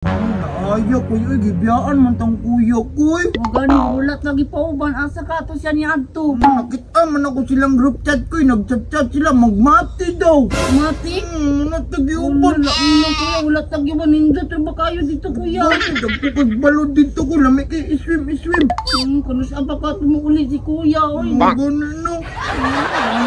Ayaw, kuy, uy, gibiyaan man tang kuya, kuy. Gani ulat lagi pauban asa ka to siya ni adto. Nakita man ako silang group chat ko, nagchat-chat sila, magmati daw. Mati. Natagiuban. Wala inyo kuya, ulat lagi ba nindot ra ba kayo dito kuya? Bakit ako kagbalod dito ko, lami kay iswim, iswim. Kuno sa ba ka tumuuli si kuya oy. Ganun no.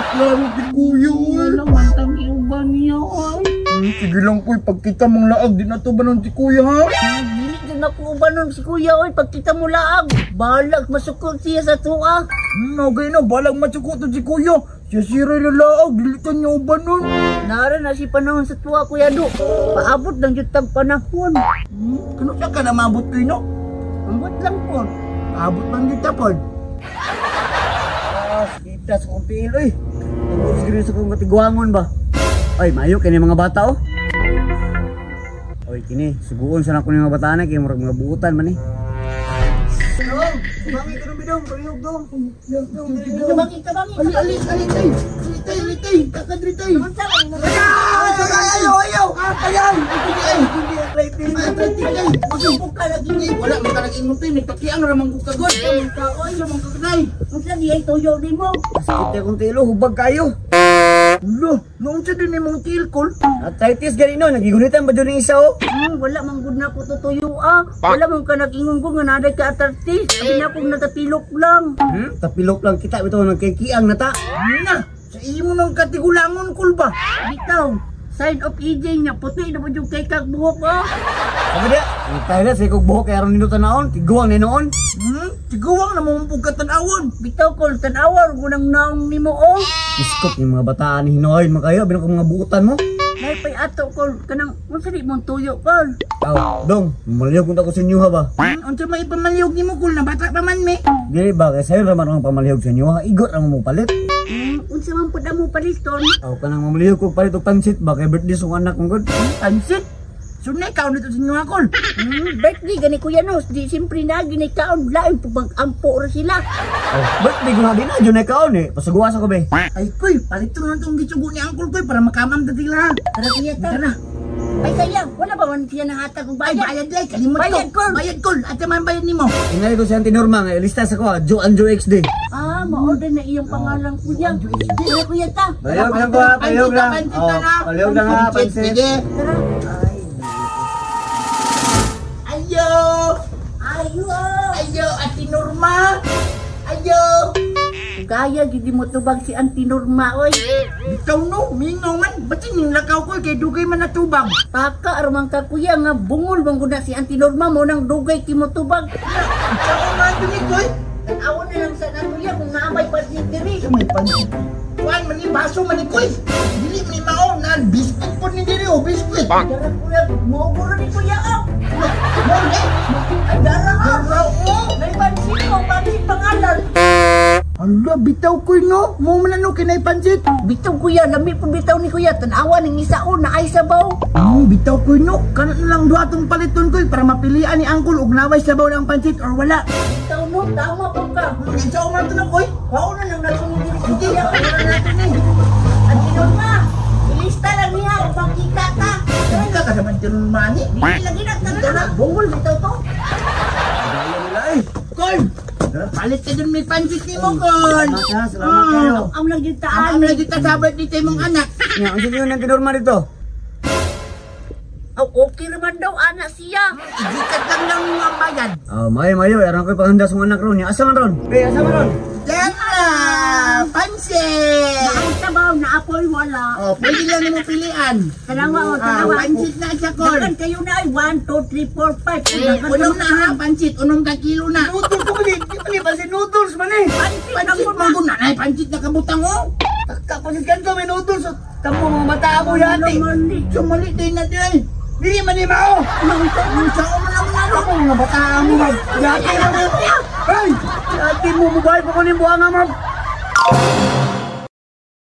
Klaro si kuya, uy. Wala man tang iuban niya oy. Sige lang, kuy, pagkita mong laag, di na to ba nun si kuya, ha? Dili jud na ko ubanon si kuya oy pagkita mo laag. Balag masukol siya sa tuwa. Okay na, balag matsuko to si kuya. Siya sira yung laag, dilitan niya uban nun. Nara na si panahon sa tuwa kuya do. Paabot lang jud tag panahon. Kano siya ka na maabot kuy, no? Ambot lang po. Abot man kita, Paul. Ah, kita sa kong tiil, oy. Tungkol siguro sa kong katiguangon ba? Ay, mayo kini mga bata, oh. Oy, kini, suguon sa nako ni mga bata na kay murag mga buutan man eh. Dong, sumangi ka dong, palihog dong. Dong, dong. Kabangi, kabangi. Ali, ali, ali, tay. Ali, tay, ali, tay. Kakadri, tay. Unsa man mo? Ayaw, ayaw! Ayaw! Ay, ay, ay, Magsumpok ka lagi ni. wala man ka nag-ingon tayo. Nagtakiang ramang ko kagod. Oy, lamang kagnay. Unsa di ay tuyo nimo? Sakit akong tiil, oh, hubag kayo. Lo, noon sa din imong tilkol. Arthritis gani no, nagigunitan ba dun yung isa, oh? Wala man gud na ko tutuyo ah. Wala man ka nag-ingon ko nga naday ka arthritis. Abi na akong natapilok lang. Tapilok lang kita bitaw nagkikiang na ta. Na, sa imo nang katigulangon kol ba? Bitaw, sign of EJ niya puti na po yung kay kag buhok ah. Sabi dia, ang tayo na sa ikog buhok kay aron nindot tanawon, tiguang ni noon. Tiguang na mo pugkatan-awon. Bitaw kol tan-awar ko nang naong nimo oh. Iskop yung mga bataan ni hinoy man kayo, bilang mga buutan mo. Nay pay ato kol kanang unsa di mong tuyo kol. Aw, dong, maliyog kung ako sa inyo ha ba? Unsa may ipamaliyog nimo kol na bata pa man me. Dili ba kay sayo raman ang pamalihog sa inyo ha? Igot ang mo palit. Unsa man pud amo paliton? Aw, kanang mamalihog ko palit og pansit ba kay birthday sa anak kong god. Pansit. Sunay ka nito sa inyo akol. Birthday gani kuya nos, di siyempre na gini kaon lain pud mag-ampo ra sila. Aw, birthday ko na din na jud na kaon eh. Pasuguan sa ko be. Ay koy, palito na tong gisugo ni angkol koy para makamam ta sila. Tara kuya ta. Tara. Ay kaya, wala ba man siya nahatag og Ay, bayad? bayad day, kalimot ko. Bayad, kol. Bayad kol. Ate man bayad nimo. Ingali ko si Auntie Norma nga ilista sa ko ha, Jo Anjo XD. Ah, ma-order na iyong pangalan kuya. Tara kuya ta. Palihog lang ko ha, palihog lang. Pansit Oh, na na. palihog lang ha, pansit. Sige. Tara. Ayo. Ayo. Ayo, Ate Norma. Ayo. Gaya gid mo tubag si Auntie Norma oy. Bitaw no, mingaw man. Ba't ning lakaw ko kay dugay man natubag. Paka arman ka kuya nga bungol man gud na si Auntie Norma mo nang dugay kimo tubag. Ikaw man dumi koy. Tan-awon na lang sa na kuya kung naamay pansit diri. Sa may pansit. Kuan man ni baso man ni koy. Dili man ni mao na biscuit po ni diri o biscuit. Dara kuya, mouguro ni kuya oh. Mo ni. Ay dara ah. Dara o. May pansit ko, pansit pangalan. Ala, bitaw koy no. Mo man ano kinay pansit. Bitaw kuya, lami po bitaw ni kuya. Tan-awa ning isa o na ay sabaw. Bitaw koy no. Kanat na lang duha tong paliton koy para mapilian ni angkol og naway sabaw ng pansit or wala. Bitaw no, tama po ka. Kinsa man to na koy? Kauna lang natong diri si Sige, kuya. wala na natin ni. Auntie Norma, ilista lang niya kung makita ta. Dili ka sa man mani. Dili lagi na, tara na. Bungol bitaw to. Gaya nila eh. Kol. Palit ka dun may pansit ni mo, Kol. Salamat ha, salamat kayo. Ang lang yung taan. Ang lagi ta sa birthday sa imong anak. Nya, unsa yun ang Norma dito? Aw, okay naman daw, anak siya. Igikat lang lang mo ang bayad. Ah, mayo mayo, aron ko panghanda sa anak ron. Nya, asa man ron? Be, asa man ron? Tara! Pansit! Naay sabaw, naapoy, wala. Oh, pwede lang nimo pilian. Tanawa, oh, Ah, tanawa. pansit na siya, Kol. Dagan kayo na ay 1, 2, 3, 4, 5. Unom na ha, pansit. Unom ka kilo na. Noodles ko man eh. Di man eh, pansit noodles man eh. Pansit, Pansit ang man gud na. Ay, pansit na kabutang oh. Taka pansit kanto may noodles. Kamo mga bata mo yati. Mali. Sumali din na din. Dili man ni mao. Ang sao man ang laro. Kamo mga bata mo man. Yati mo. Hey! Yati mo mobile pa ko ning buhanga ma'am.